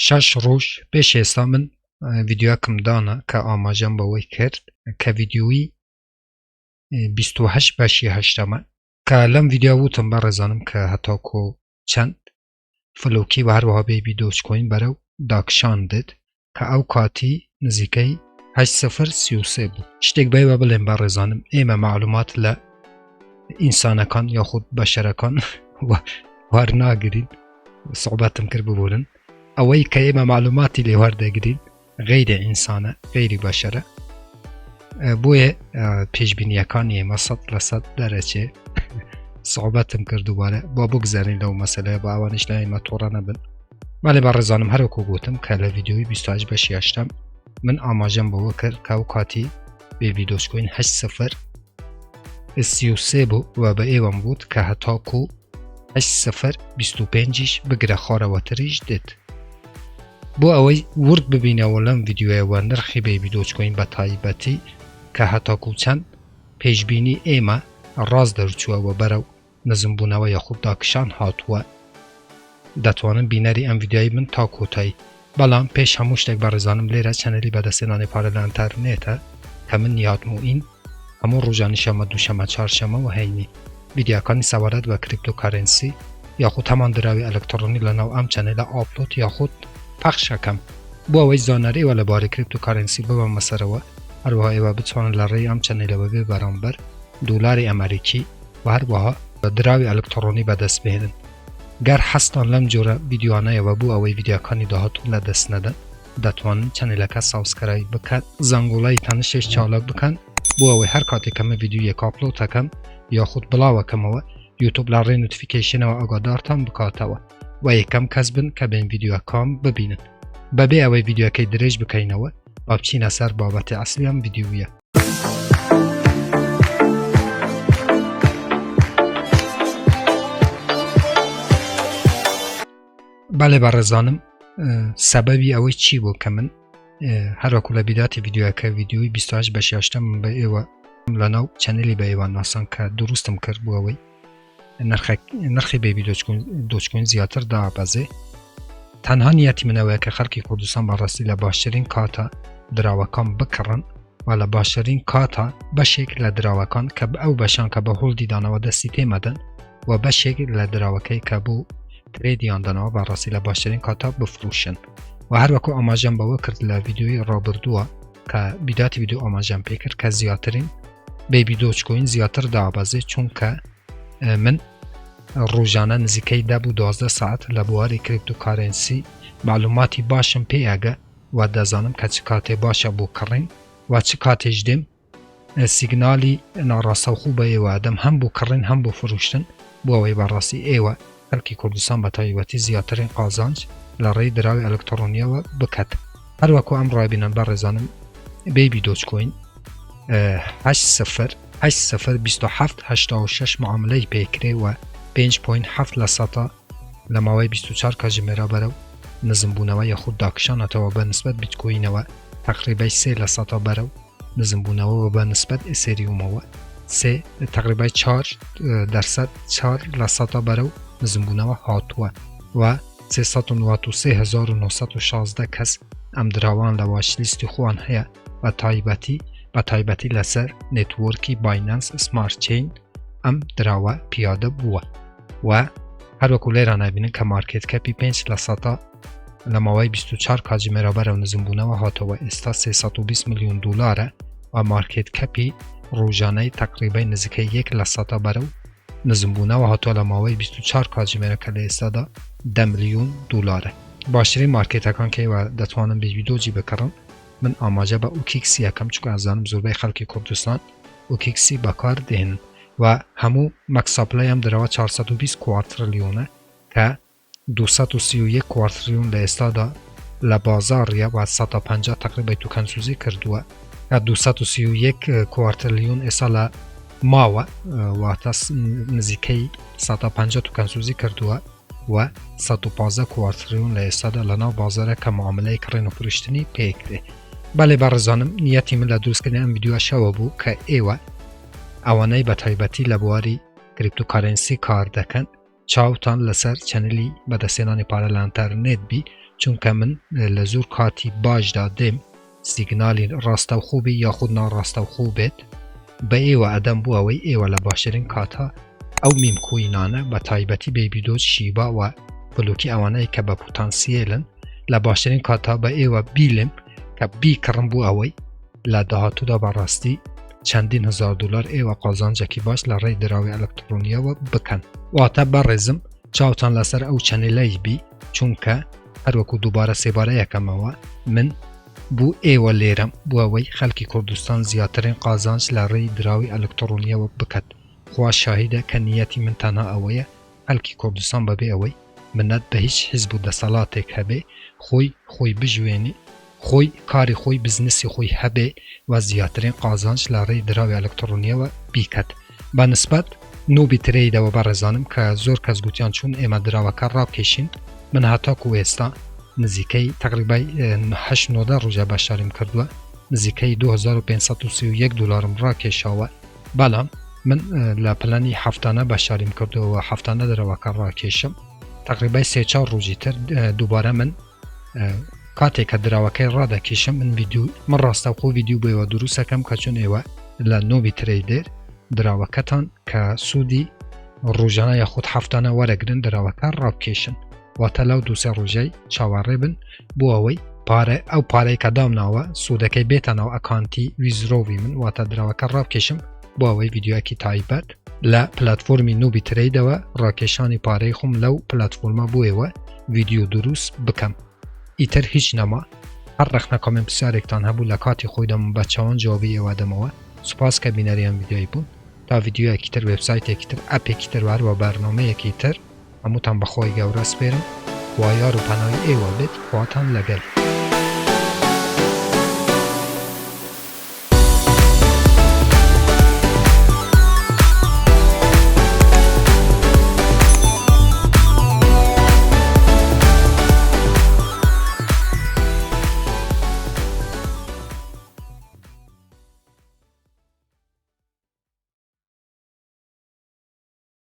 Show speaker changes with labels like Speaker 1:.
Speaker 1: شەش ڕۆژ پێش ئێستا من ڤیدیۆکم دانا کە ئاماژەم بەوەی کرد کە ڤیدیۆی 28 بەشی هەشتەمە کە لەم ڤیدیۆ وتم بەڕێزانم کە هەتاکۆ چەند فلۆکی و هەروەها بەیبی دۆجکۆین بەرەو داکشان دێت کە ئەو کاتی نزیکەی 8.33 بوو. شتێک بەیوە بڵێم بەڕێزانم ئێمە معلومات لە ئینسانەکان یاخود بەشەرەکان وەرناگرین سوعبەتم کرد ببورن ئەوەی کە ئێمە معلوماتی لێ وەردەگرین غەیرە ئینسانە غەیری بەشەرە بۆیە پێشبینیەکانی ئێمە سە لە سەد دەرەچێ سوعبەتم کرد دووبارە با بگزارین لەو مەسەلەیە بە ئەوانش لای ئێمە تۆڕە نەبن بەڵێ بەڕێزانم هەروەکو گوتم کە لە ڤیدیۆی 28 بەشی هەشتەم من ئاماژەم بەوە کرد کە ئەو کاتی بێبی دۆجکۆین 8 سفر 33 بوو و بە ئێوەم گوت کە هەتاکو 8 سفر 25یش بگرە خۆرەوەتریش دێت بۆ ئەوەی ورد ببینەوە لەم ڤیدیۆیەوە نرخی بەیبی دۆجکۆین بە تایبەتی کە هەتاکو چەند پێشبینی ئێمە ڕاست دەرچووە و بەرەو نزمبوونەوە یاخود داکشان هاتووە دەتوانن بینەری ئەم ڤیدیۆی بن تا کۆتایی بەڵام پێش هەموو شتێک بەڕێزانم لێرە channel ی بەدەستهێنانی پارە لە ئەنتەرنێتە کە من نیهاد موئین هەموو ڕۆژانی شەمە دووشەمە چوارشەمە و هەینی ڤیدیۆکانی سەبارەت بە cryptocurrency یاخود هەمان دراوی ئەلکترۆنی لەناو ئەم channel ە upload یاخود پەخشەکەم بۆ ئەوەی زانیاری ئێوە لەبارەی cryptocurrency ببەمە سەرەوە هەروەها ئێوە بتوانن لە ڕێی ئەم channel ەوە بێ بەرامبەر دۆلاری ئەمریکی و هەروەها دراوی ئەلکتڕۆنی بەدەست بهێنن. گەر حەزتان لەم جۆرە ڤیدیۆانەیەوە بۆ ئەوەی ڤیدیۆکانی داهاتوو لەدەست نەدەن دەتوانن channel ەکە subscribe بکەن زەنگوڵەی تەنیشتیش چالاک بکەن بۆ ئەوەی هەر کاتێک کە من ڤیدیۆیەک upload ئەکەم یاخود بڵاوەکەمەوە یوتوب لە ڕێی notification ەوە ئاگادارتان بکاتەوە و یەکەم کەس بن کە بێن ڤیدیۆکان ببینن بەبێ ئەوەی ڤیدیۆکەی درێژ بکەینەوە با بچینە سەر بابەتی ئەسلی ئەم ڤیدیۆیە. بەڵێ بەڕێزانم سەبەبی ئەوەی چی بوو کە من هەروەکو لە بیداتی ڤیدیۆەکە ڤیدیۆی 28 بەش هەشتەم بە ئێوە لەناو channel ی بە ئێوان ناسان کە دروستم کرد بۆ ئەوەی نرخی بەیبی دۆجکۆین زیاتر دابەزێ تەنها نیەتی منەوەیە کە خەڵکی کوردستان بەڕاستی لە باشترین کاتە دراوەکان بکڕن و لە باشترین کاتە بەشێک لە دراوەکان کە ئەو بەشان کە بە hold ی دانەوە دەستی تێمەدەن و بەشێک لە دراوەکەی کە بۆ trade یان دەنەوە بەڕاستی لە باشترین کاتە بفروشن و هەروەکو ئاماژەم بەوە کرد لە ڤیدیۆی ڕابردووە کە بیداتی ڤیدیۆ ئاماژەم پێکرد کە زیاترین بەیبی دۆجکۆین زیاتر دابەزێت چونکە من ڕۆژانە نزیکەی دە بۆ 12 ساعت لە بواری cryptocurrency معلوماتی باشم پێ ئەگە و دەزانم کە چ کاتێ باشە بۆ کڕین و چ کاتێش دێم سیگنالی ناڕاستەوخۆ بە ئێوە ئەدەم هەم بۆ کڕین هەم بۆ فرۆشتن بۆ ئەوەی بەڕاستی ئێوە خەڵکی کوردستان بە تایبەتی زیاترین قازانج لە ڕێی دراوی ئەلکتڕۆنیەوە بکات هەروەکو ئەم ڕابینەن بەڕێزانم بەیبی دۆجکۆین 8 سفر 8 سفر 27 86 معاملەی پێکرێ و 5.7 لە سەتا لە ماوەی 24 کاتژمێرا بەرەو نزمبوونەوە یاخود داکشانەتەوە بە نسبەت بیتکۆینەوە تقریبای 3 لە سەتا بەرەو نزمبوونەوە و بە نسبەت ئیسێریومەوە سێ تقریبای 4 دەرسەد 4 لە سەتا بەرەو نزمبوونەوە هاتووە و 393916 کەس ئەم دراوان لە watchlist ی خۆیان هەیە بە تایبەتی بە تایبەتی لەسەر network ی باینانس سمارت چین ئەم دراوە پیادە بووە و هەروەکو لێرە نابینن کە market cap ی 5 لە سەتا لە ماوەی 24 کاتژمێرا بەرەو نزمبوونەوە هاتەوە ئێستا 320 میلیۆن دلارە و market cap ی ڕۆژانەی تقریبای نزیکەی یەک لە سەتا بەرەو نزمبوونەوە هاتووە لە ماوەی 24 کاتژمێرە کە لە ئێستادا 10 میلیۆن دلارە باشترین مارکێتەکان کە ئێوە دەتوانن بێبی دۆجی بکڕن من ئاماژە بە ئوکیکسی ئەکەم چونکە ئەزانم زۆربەی خەڵکی کوردستان ئوکیکسی بەکار دێنن و هەموو max supply ئەم دراوە 420 quadrillion ە کە 231 quadrillion لە ئێستادا لە بازاڕیە و 150 تقریبای توکەنسوزی کردووە کە 231 quadrillion ئێستا لە ماوە واتە نزیکەی 150 توکەنسوزی کردووە و 115 quadrillion لە ئێستادا لە ناو بازارە کە معاملەی کڕین و فرۆشتنی پێکرێ بەڵێ بەڕێزانم نیەتی من لە دروستکردنی ئەم ڤیدیۆ شەوە بوو کە ئێوە ئەوانەی بە تایبەتی لە بواری cryptocurrency کار دەکەن چاوتان لەسەر channel ی بەدەستێنانی پارە لە ئەنتەرنێت بی. چونکە من لە زۆر کاتی باشدا دێم سیگنالی ڕاستەوخۆ بێ یاخود ناڕاستەوخۆ بێت بە ئێوە ئەدەم بۆ ئەوەی ئێوە لە باشترین کاتا ئەو meme coin انە بە تایبەتی بەیبی دۆج شیبا و فلۆکی ئەوانەی کە بە پوتانسیێلن لە باشترین کاتا بە ئێوە بیلم کە بیکڕم بۆ ئەوەی لە داهاتوودا بەڕاستی چەندین هزار دلار ئێوە قازانجێکی باش لە ڕێی دراوی ئەلکترۆنیەوە بکەن. واتە بەڕێزم چاوتان لەسەر ئەو channel ەی بی چونکە هەروەکو دووبارە سێبارە یەکەمەوە من بو ئێوە لێرەم بۆ ئەوەی خەلکی کوردستان زیاترین قازانج لە ڕێی دراوی ئەلکتڕۆنیەوە بکەت خوا شاهیدە کە نیەتی من تەنها ئەوەیە خەلکی کوردستان بەبێ ئەوەی منەت بە هیچ حیزب و دەسەلاتێک هەبێ خۆی خۆی بژوێنی خۆی کاری خۆی بزنسی خۆی هەبێ و زیاترین قازانج لە ڕێی دراوی ئەلکتڕۆنیەوە بیکەت بە نسبەت نوبی ترەیدەوە بەڕێزانم کە زۆر کەس گوتیان چون ئێمە دراوەکە ڕابکێشین من هەتاکو ئێستا نزیکەی تقریبای 8 نۆدە ڕۆژە بەشداریم کردووە نزیکەی 2531 دلارم ڕاکێشاوە بەڵام من لە پلانی هەفتانە بەشداریم کردەوە هەفتانە دراوەکە ڕاکێشم تقریبای سێ چوار ڕۆژی تر دووبارە من کاتێک کە دراوەکەی ڕادەکێشم من ڤیدیۆ من ڕاستەوخۆ ڤیدیۆ بۆ ئێوە دروستەکەم کە چون ئێوە لە نۆبی ترەیدێر دراوەکەتان کە سوودی ڕۆژانە یاخود هەفتانە وەرەگرن دراوەکە ڕابکێشن واتە لەو دووسێ ڕۆژەی چاوەڕێ بن بۆ ئەوەی پارە ئەو پارەی کە دامناوە سوودەکەی بێتە ناو account ی withdraw ی من واتە دراوەکە ڕابکێشم بۆ ئەوەی ڤیدیۆیەکی تایبەت لە پلتفۆرمی نوبی ترەیدەوە ڕاکێشانی پارەی خۆم لەو پلتفۆرمە بۆ ئێوە ڤیدیۆ دروست بکەم ئیتر هیچ نەما هەر ڕەخنە comment پرسیارێکتان هەبوو لە کاتی خۆیدا من بە چاوان جوابی ئێوە دەمەوە سوپاس کە بینەری ئەم ڤیدیۆی بوون تا ڤیدیۆیەکی تر وێبسایتێکی تر ئەپێکی تر و هەروە بەرنامەیەکی تر هەمووتان بەخوای گەورە سپێرم خوا یار و پەنای ئێوە بێت خواتان لەگەل.